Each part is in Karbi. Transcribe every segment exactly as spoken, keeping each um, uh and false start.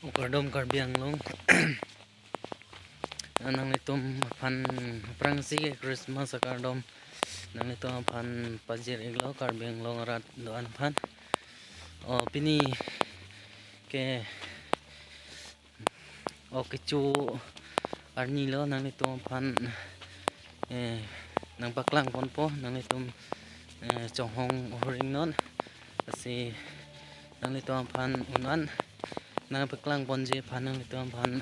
O kardom Karbi Anglong. Nanglitum aphan aphrangsi ke Christmas akardom nanglitum aphan pajir-iklo Karbi Anglong arat do-an aphan. O pini ke o kecho arni lo nanglitum aphan, eh, nangpaklang ponpo nanglitum, eh, chonghong huring non. Lasi nanglitum aphan un-an nangpaklang ponji aphan nanglitum aphan,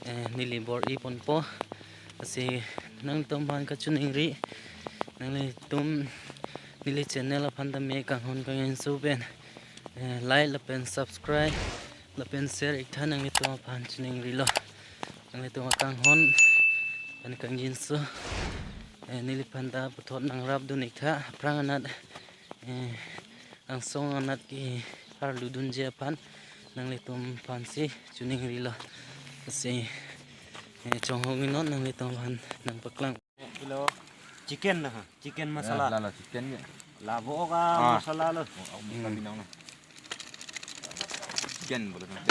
eh, neli bor-i ponpo. Lasi nanglitum aphan kachiningri, nanglitum neli channel aphan tame kanghon kangjinso pen, eh, like lapen subscribe lapen share-iktha nanglitum aphan chiningrilo. Nanglitum akanghon pen kangjinso, eh, neliphan ta puthot nangrapdun-iktha aphrang anat, eh, angsong anat ke arludunji aphan nanglitum aphansi chiningrilo. Lasi, eh, chonghong non nanglitum aphan nangpaklang. Hello. Chicken na ha, chicken masala. Lalo chicken ya. Labo ka masala lo. Oh, aku masala binong na. Chicken bolo na.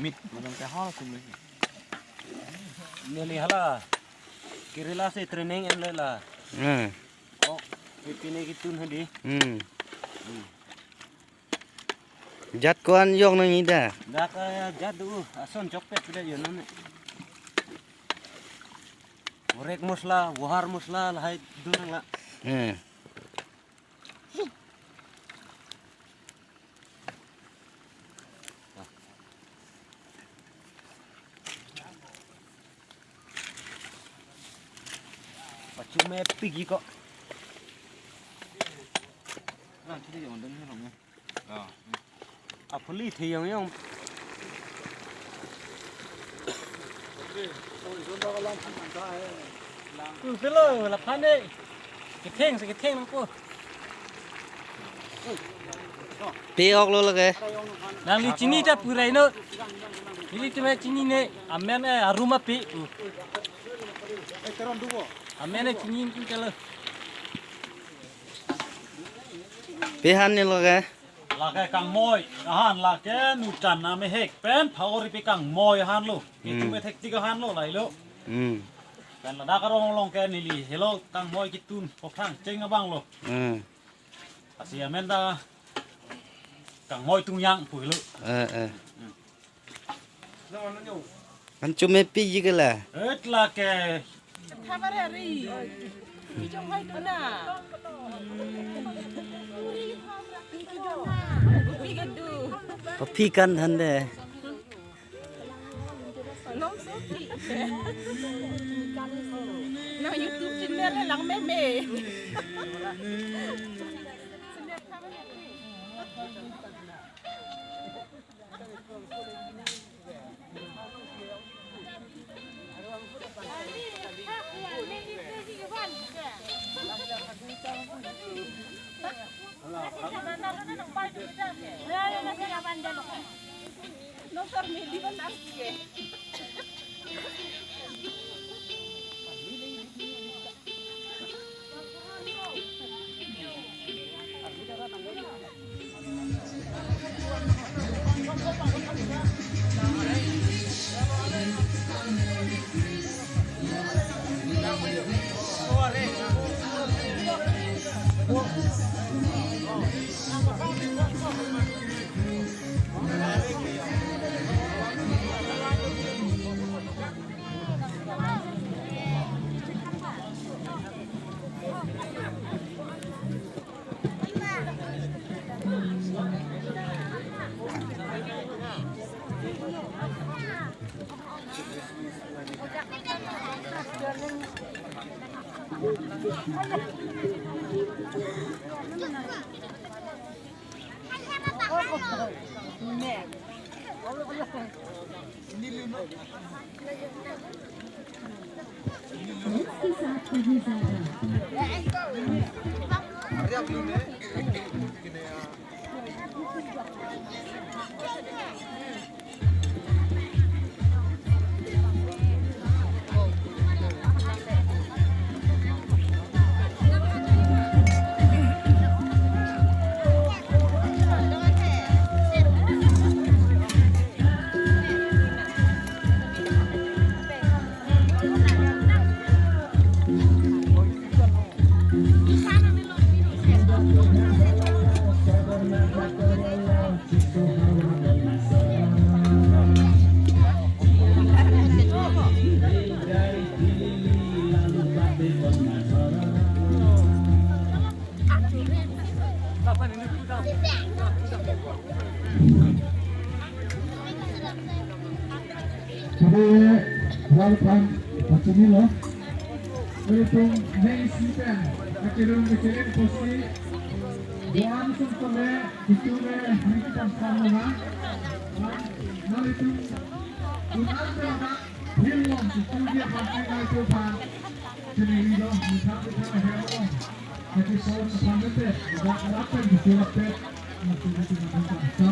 Meat bolo na, hal sum le. Neli hala. Kerala si training enle la. Hmm. Oh, pipine kitun hadi. Hmm. Jat ko-an jong nangji da? Dak, eh, jat do, ason chokpet pida yo name. Orek masala, wohar masala, lahai do nang la. Hmm. Pachumepikji ko. Lang chili jong dun ni long. Ah. Apuli thi yong yong. Pilo la phane. Ketheng si ketheng nangpo. Pe-oklo lake. Nangli chini ta purai no. Ili tume chinine. Amen, eh, aruma pe. Amen, eh, chini tu kalo. Pe han ne lake. Lake kangmoi ahan, lake nutan amehek pen phawori pe kangmoi ahan lo. Hmm. Ketu methek tik ahan lo, lahai lo. Hmm. Pen ladak arong along ke neli helo kangmoi kitun, kophang cheng abang lo. Hmm. Lasi amen ta kangmoi tungyang pu helo. Eh, eh. Hmm. An chumepikji ke la? Et lake. Thabar hari. Ijong hai dona. Pi ke dona. Pi ke du. Papi kan than de. Nong sopi. Na YouTube channel le lang meme. Chiri wal pan pachini lo. Ilitum neng isi pen kachirung kachirung pusi wan sung kole itu le niki tam sam lo na. Nang itum un an pe ada hil lo itu dia pasti na itu pan. Chini lo mithang mithang hel lo. Kachi son pan te ada ada pen itu lapet. Itu itu na pan sa.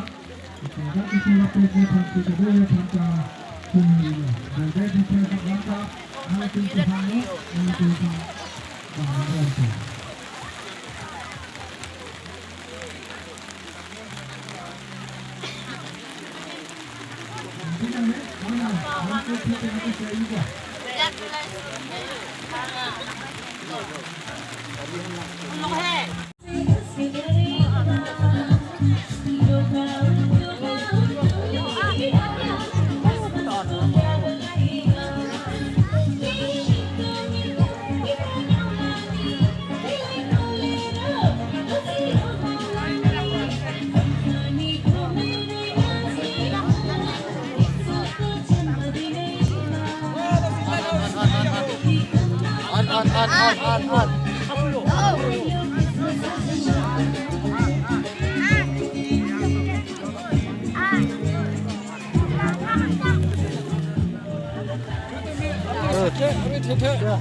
An, an, an, an, an, an. Ờ, thế, thế, thế.